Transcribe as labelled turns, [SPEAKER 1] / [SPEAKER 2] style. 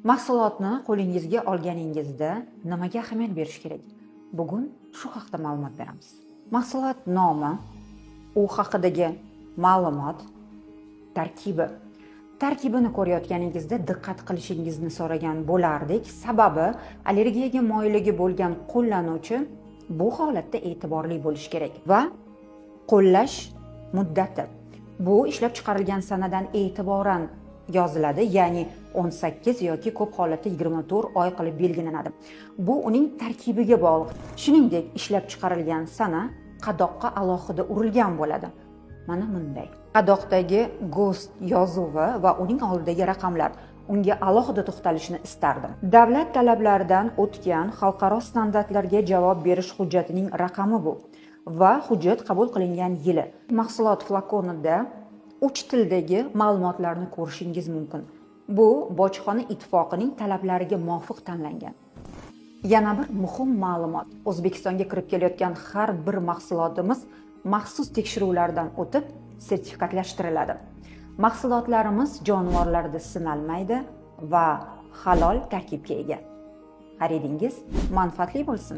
[SPEAKER 1] Mahsulotni qo'lingizga olganingizda nimaga ahamiyat berish kerak? Bugun shu haqda ma'lumot beramiz. Mahsulot nomi, u haqidagi ma'lumot, tarkibi. Tarkibini ko'rayotganingizda diqqat qilishingizni so'ragan bo'lardik. Sababi allergiyaga moyilligi bo'lgan qo'llanuvchi bu holatda e'tiborli bo'lishi kerak va qo'llash muddati. Bu ishlab chiqarilgan sanadan e'tiboran yoziladi, ya'ni 18 yoki ko'p holatda 24 oy qilib belgilanadi. Bu uning tarkibiga bog'liq. Shuningdek, ishlab chiqarilgan sana qadoqqa alohida urilgan bo'ladi. Mana bunday. Qadoqdagi GOST yozuvi va uning oldidagi raqamlar, unga alohida to'xtalishni istardim. Davlat talablaridan o'tgan xalqaro standartlarga javob berish hujjatining raqami bu va hujjat qabul qilingan yili. Mahsulot flakonida 3 tildagi ma'lumotlarni ko'rishingiz mumkin. Bu bojxona ittifoqining talablariga muvofiq tanlangan. Yana bir muhim ma'lumot. O'zbekistonga kirib kelayotgan har bir mahsulotimiz maxsus tekshiruvlardan o'tib sertifikatlashtiriladi. Mahsulotlarimiz jonivorlarda sinalmaydi va halol tarkibga ega. Xaridingiz manfaatli bo'lsin.